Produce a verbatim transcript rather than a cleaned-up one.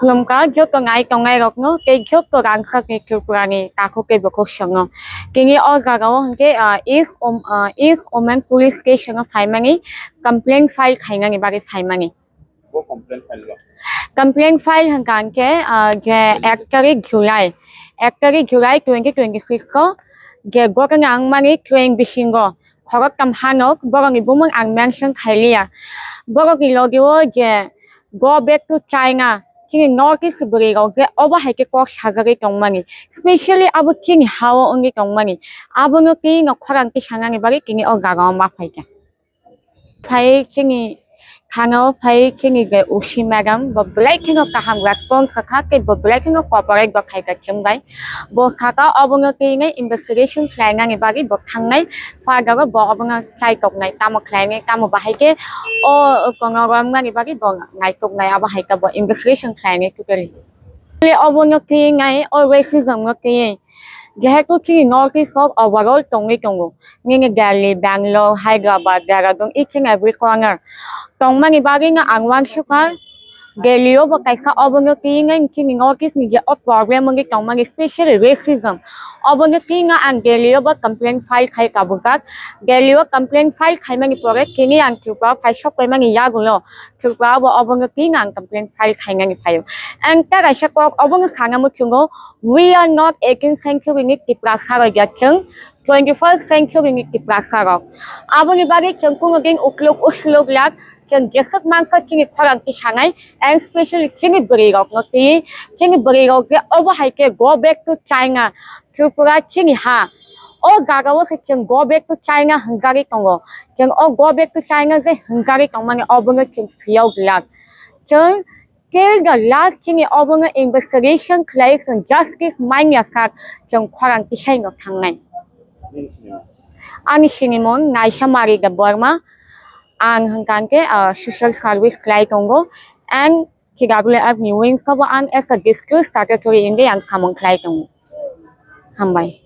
Khulumkha joto nai tongnai rokno tei joto rangchakni Tripura ni takhuk tei bukhuk songno. Tini o jaga o hwnkhe, ah, East Om-, ah, East Women Police Station o phaimani complaint file khainani bagwi phaimani. Bo complaint file rok? Complaint file hwnkha hwnkhe, ah, je ek tarik July, ek tarik July twenty twenty-six o je gotona wngmani train bisingo khoroktham hanok, borokni bumung ang mention khailiya. Borokni logi o je go back to China, chini North East bwrwi rok je obo hai khe kok sajagwi tongmani, specially abo chini ha o wngwi tongmani, abono twi no khorang tisanani bagwi tini o jaga o ma phaikha. Phai chini thana o phai chini je O C madam, bo belai kheno kaham response kha kha, tei bo belai kheno cooperate bo khai kha chwng bai. Bo saka obono tini investigation khlainani bagwi bo thangnai, further o bo obono chai toknai, tamo khlainai, tamo bahai khe o kono romnani bagwi bo naitoknai, abo hai khe bo investigation khlainai totally. Obono tini o racism no tini Jehetu chini North East o overall tongwi tongo, nini Delhi, Bangalore, Hyderabad, Dehradun, each and every corner tongmani bagwino ang uansukha. Delhi o bo kaisa obono twi wngwi chini North East ni je o problem wngwi tongmani, specially racism, obono twi wngwi ang Delhi o bo complaint file khai kabujak. Delhi o complaint file khaimani pore tini ang Tripura o phai sok paimani yagulo Tripura o bo obono twi wngwi ang complaint file khainani phaio. Ang ta kaisa kok obono sana muchungo, we are not eighteenth century ni Tiprasa rok ya, chwng twenty-first century ni Tiprasa rok. Aboni bagwi chwng kuno din ukluk usluk lak, chwng jeswk mankha chini khorang tisanai, and specially chini bwrwi rokno twi, chini bwrwi rok je obo hai khe go back to China, Tripura chini ha. O jaga o se chwng go back to China hwnjagwi tongo. Chwng o go back to China je hwnjagwi tongmani obono chwng phiyok glak. Chwng Till the last chini obono investigation khlai chwng justice manya sak chwng khorang tisaino thangnai. Ani sinimon Naisa Mari Debbarma, ang hwnkha khe, ah, social service khlai tongo and T W F ni wing sabo ang as a district secretary in the ang samung khlai tongo. Hambai.